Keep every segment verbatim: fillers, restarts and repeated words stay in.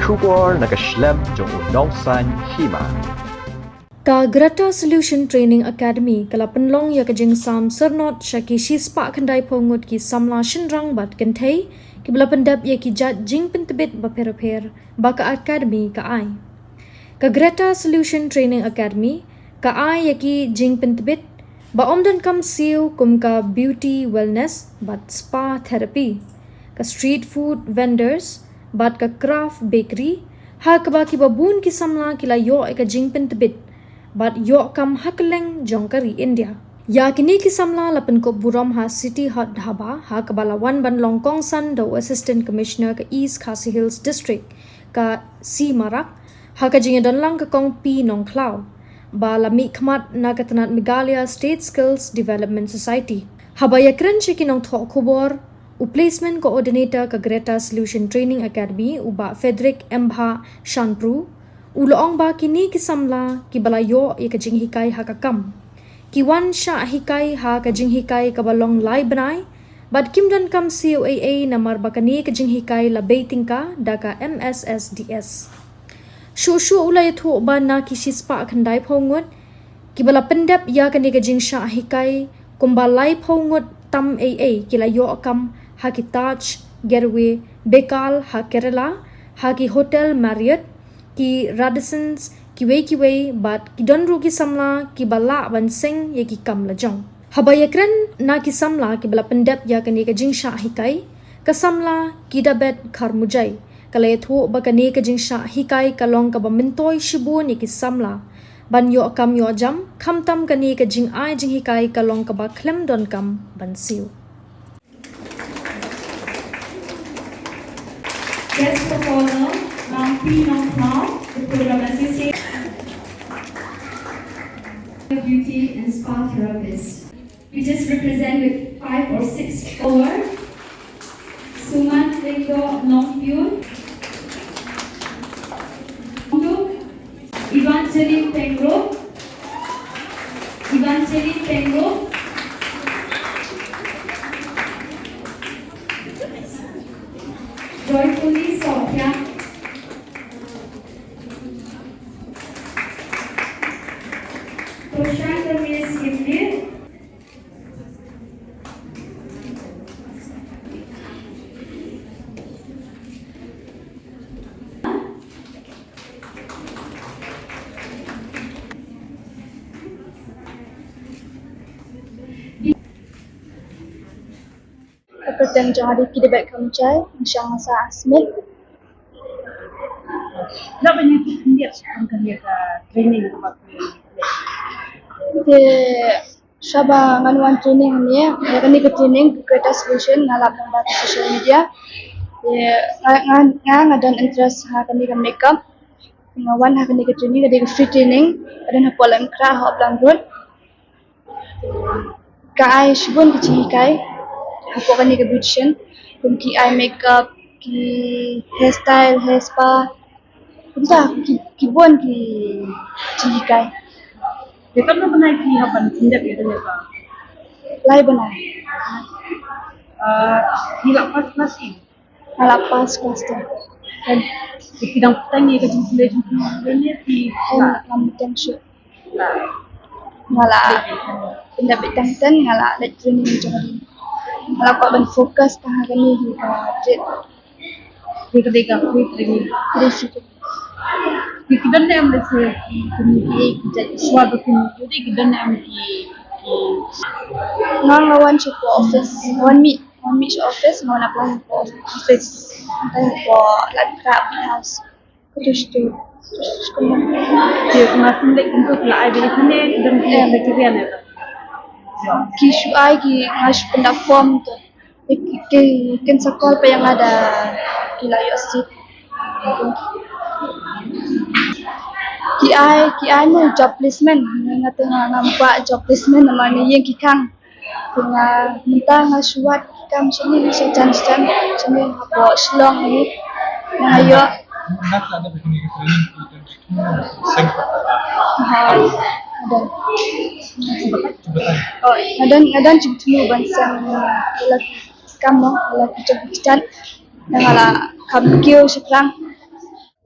Khubor na ka shlem jong u nongsaiñ hima. Ka Greta Solution Training Academy ka la pynlong ïa ka jingsam syrnod sha ki shispah khyndai phew ngut ki samla shynrang bad kynthei kiba la pyndep ïa ki jait jingpyntbit bapher bapher ba ka academy ka ai. Ka Greta Solution Training Academy ka ai ïa ki jingpyntbit ba ym donkam siew kum ka beauty wellness bad spa therapy, ka street food vendors bad ka craft bakery, ha kaba kiba bun ki samla ki la ïoh ïa ka jingpyntbit bad ïoh kam ha kylleng jong ka ri India. Ïa kine ki samla la pynkup burom ha City Hot Dhaba ha kaba la wan ban long kongsan da u Assistant Commissioner ka East Khasi Hills District, ka C Marak, ha ka jingïadonlang ka Kong P Nongkhlaw, ba la mihkhmat na ka tnat Meghalaya State Skills Development Society. Haba ïakren sha ki nongthoh khubor, u Placement Coordinator ka Greta Solution Training Academy, u Bah Frederick M Bha Shanpru, u la ong ba kine ki samla kiba la ïoh ïa ka jinghikai ha ka kam ki wan shah hikai ha ka jinghikai kaba long lai bnai, bad kim donkam siew ei ei namar ba kane ka jinghikai la bei tyngka da ka M S S D S. Shuh shuh u la ïathuh ba na ki shispah khyndai phew ngut kiba la pyndep ïa kane ka jingshah hikai, kumba lai phew ngut tam ei ei ki la ïoh kam ha ki Taj Getaway Bekal ha Kerala, ha ki Hotel Marriott, ki Radissons, kiwei kiwei, bad ki don ruh ki samla kiba lah ban seng ïa ki kam lajong. Haba ïakren na ki samla kiba la pyndep ïa kane ka jingshah hikai, ka samla Kidabet Kharmujai ka la ïathuh ba kane ka jingshah hikai ka long kaba myntoi shibun ïa ki samla ban ïoh kam ïoh jam, khamtam kane ka jingai jinghikai ka long kaba khlem donkam ban siew. Guest performer, Nongpi Nongkhlaw, the program associate, beauty and spa therapist. We just represent with five or six forward. Suman Lyngdoh Nongpyun. Evangeline Pengro. Evangeline Pengro. Joyfully Sophiang. Prashant Ramesh Gimli. Ka kyrteng jong nga dei Kidabet Kharmujai, nga shong ha Sir Smith. Nga ba ngi tu khyndiat shaphang kane ka training kaba phi. Te shaba ngan wan training hangne, ïa kane ka training Greta Solution nga lap lyngba ka social media. Te nga nga nga nga don interest ha kane ka makeup. Nga wan ha kane ka training, ka dei ka free training, ka don hapoh Laitumkhrah ha Upland Road. Ka ai shibun ki jinghikai hapoh kane ka beautician, kum ki eye makeup, ki hairstyle, hair spa, kumta ki, ki bun ki jinghikai. Te katno bnai phi hap ban pyndep ïa kane ka? Lai bnai. Ah, phi lah pass class eight? Nga lah pass class ten. Em, phi dang pynbeit ïa ka jingpynleit jong phi ne phi? Em, lah? Ngam pynbeit shuh. Lah. Nga lah pyndep beit tang ten, nga lah leit training jong nga. Nga lah kwah ban focus tang ha kane hi ka trade. Hi ka dei ka free training. Free training. Ki, ki don ne em lehse ki, ki, ki, ki jait shuwa ba kin, ki don ne em ki, ki. Nga, nga wan sha ka office, nga wan mih. Nga mih sha office, nga wan apply ha office. Apply ha Laitumkhrah Beat House. Katu shatu. Katu shatu. Te kumno sien leh kumto, la ai beit hangne, ki don ki, em, criteria ne? Ki shu ai ki, nga shu pynda form to. Te ki, ki, kin sa call pat ïa nga da ki la ïoh seat. Ki ai, ki ai mo job placement. Nga, nga te nga, ngam kwah job placement namar nga ïeng ki khang. Te nga mynta nga shu wad ki kam shane, sha jan sha jan, shane hapoh Shillong ne. Nga ïoh. Ha, nga don. Oh, nga don, nga don jingthmu ban seng, uh, ïa la ki kam mo, ïa la ki jong ki kjat. Nga la kham kiew shaphrang.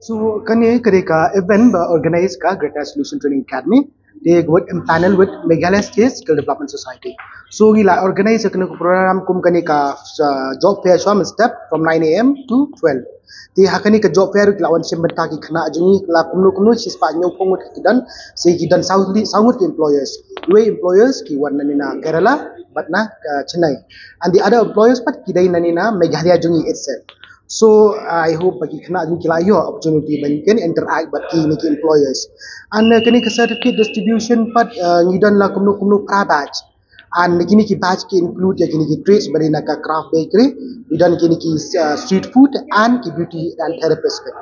So kane ka dei ka event ba organize ka Greater Solution Training Academy. They would empanel with Meghalaya State Skill Development Society. So ngi la organize kane ka program kum kane ka uh, job fair shwa mynstep from nine a m to twelve. Te ha kane ka job fair ki la wan shim bynta ki khynnah jong ngi la kumno kumno shispah hynñiewphew ngut ki don, se ki don saw ngut, saw ngut ki employers. Wei employers ki wan nani na Kerala bad na uh, Chennai. And the other employers pat ki dei nani na Meghalaya jong ngi itself. So I hope ba ki khynnah jong ngi ki la ïoh opportunity ban kin interact bad kine ki employers. And uh, kine ki certificate distribution pat uh, ngi don la kumno kumno pra batch. And kine ki batch ki include ïa kine ki trades ba dei na ka craft bakery, ngi don kine ki uh, street food and ki beauty and therapist.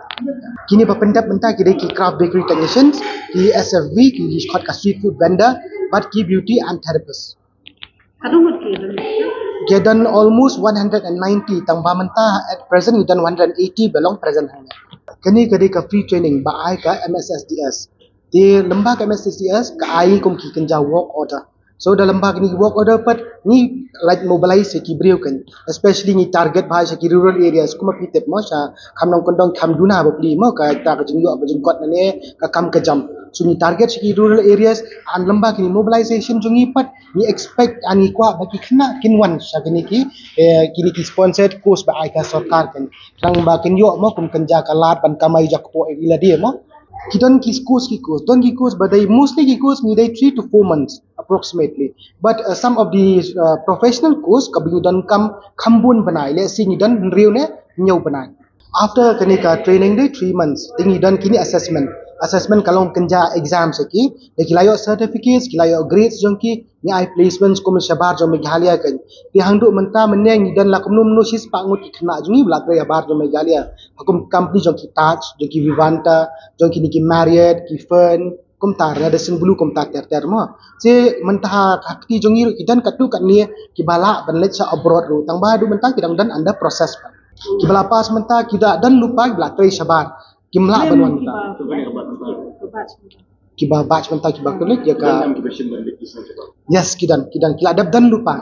Kine ba pyndep mynta ki dei ki craft bakery technicians, ki S F V, ki khot ka street food vendor, bad ki beauty and therapist. Ki don almost one hundred and ninety, tang ba mynta at present ngi don one hundred and eighty ba long present hangne. Kane ka dei ka free training ba ai ka M S S D S. Te lem bad ka M S S D S ka ai kum ki kynja work order. So da lem bad kine ki work order pat ngi leit mobilize ïa ki briew kan, especially ngi target bha sha ki rural areas, kumba phi tip mo, sha kham nongkyndong kham duna bapli mo, ka ta ka jingïoh ka jingkot nane ka kam ka jam. So ngi target sha ki rural areas, and lem bad kine mobilization jong ngi pat ngi expect and ngi kwah ba ki khynnah kin wan sha kine ki eh, kine ki sponsored course ba ai ka sorkar kan. Tang ba kin ïoh mo kum kynja ka lad ban kamai ja kpoh ïa ki lade mo. Ki don ki course, ki course, don ki course ba dei, mostly ki course ngi dei three to four months approximately. But uh, some of the uh, professional course ka ba ngi don kam kham bun bnai, let's say ngi don hynriew ne hynñiew bnai. After kane ka training dei three months, te ngi don kine assessment. Assessment ka long kynja exam sha ki, da ki la ïoh certificates, ki la ïoh grades jong ki, ngi ai placements kum shabar jong Meghalaya kan. Te hangduh mynta mynne ngi don la kumno kumno shispah ngut ki khynnah jong ngi ba la trei shabar jong Meghalaya. Ha kum company jong ki Taj, jong ki Vivanta, jong kine ki Marriott, ki Fern, kumta Radisson Blu, kumta ter ter mo. Te mynta ha kti jong ngi ruh ki don katto katne ki ba lah ban leit sha abroad ruh, tang ba haduh mynta ki dang don under process. Ki ba la pass mynta ki da don lypa ki ba la trei shabar. Kim lah ban wan mynta. Ki ba batch mynta ki ba klik ïa ka. Yes, ki don, ki don, ki la dep don lypa.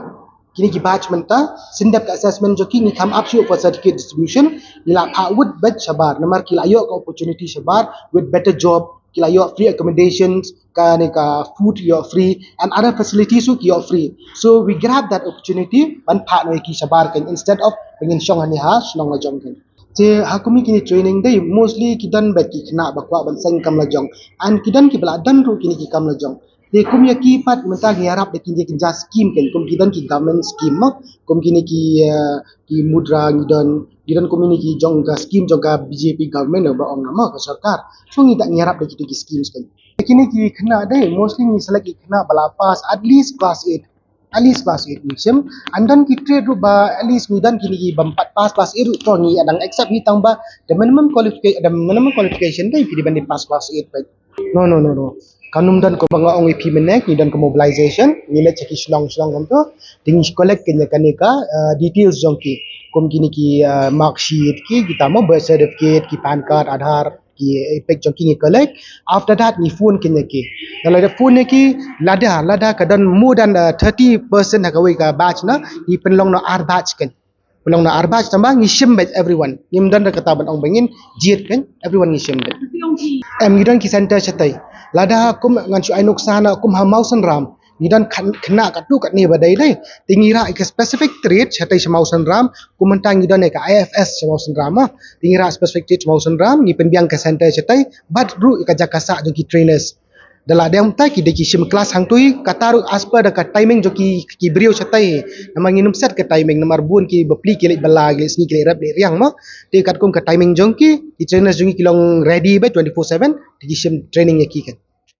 Kine ki batch mynta, shen dep ka assessment jong ki ngi come up shuh for certificate distribution, ngi la phah wut batch shabar namar ki la ïoh ka opportunity shabar with better job, ki la ïoh free accommodations, kane ka food ïoh free and other facilities ruh ki ïoh free. So we grab that opportunity ban phah noh ïa ki shabar kan, instead of ba ngin shong hangne ha shnong la jong kan. Te ha kum ïa kine training dei mostly ki don bad ki khynnah ba kwah ban seng kam la jong, and ki don ki ba la don ruh kine ki kam la jong. Te kum ïa ki pat mynta ngi ïarap da kine ki kynja scheme kan, kum ki don ki government scheme mo, kum kine ki eh, ki Mudra ngi don, ngi don kum kine ki jong ka scheme jong ka B J P government ba ong na mo, ka sorkar. So ngi da ngi ïarap da kine ki schemes kan. Kine ki khynnah dei mostly ngi select ki khynnah ba la pass at least class eight. At least class eight ngi shim. And don ki trade ruh ba at least ngi don kine ki bym pat pass class eight ruh to ngi dang accept ngi tang ba the minimum qualification, the minimum qualification dei phi dei ban dei pass class eight pat. No, no, no, no. Kan ym don, kumba nga ong ïa phi mynne, ngi don ka mobilization, ngi leit sha ki shnong shnong kumto. Te ngi collect kane, kane ka uh, details jong ki, kum kine ki uh, mark sheet, ki kita mo, birth certificate, ki PAN card, Aadhaar, ki EPIC jong ki ngi collect. After that ngi phone kane ki. Lada phone ki, lada, lada ka don more than uh, thirty percent ha kawei ka batch na, ngi pynlong noh ar batch kan. Pynlong noh ar batch tang ba ngi shim beit everyone. Ngim don da kata ban ong ba ngin jied kan, everyone ngi shim beit. Em, ngi don ki center shatei. Lada kum ngan shu ai nuksa na kum ha Mawsynram, ngi don khynnah katto katne ba dei dei. Te ngi rah ka specific trade shatei sha Mawsynram, kum mynta ngi don ka I F S sha Mawsynram ah. Te ngi rah specific trade sha Mawsynram, ngi pynbiang ka center shatei bad ruh ka jaka sah jong ki trainers. Da la dei mynta ki dei ki shim class hangtei, kata ruh as per da ka timing jong ki, ki briew shatei. Namar ngin ym set ka timing, namar bun ki bapli ki leit bylla, ki leit sngi, ki leit rep, leit riang mo. Te katkum ka timing jong ki, ki trainers jong ki ki long ready ba twenty-four seven, te ki shim training ïa ki kan.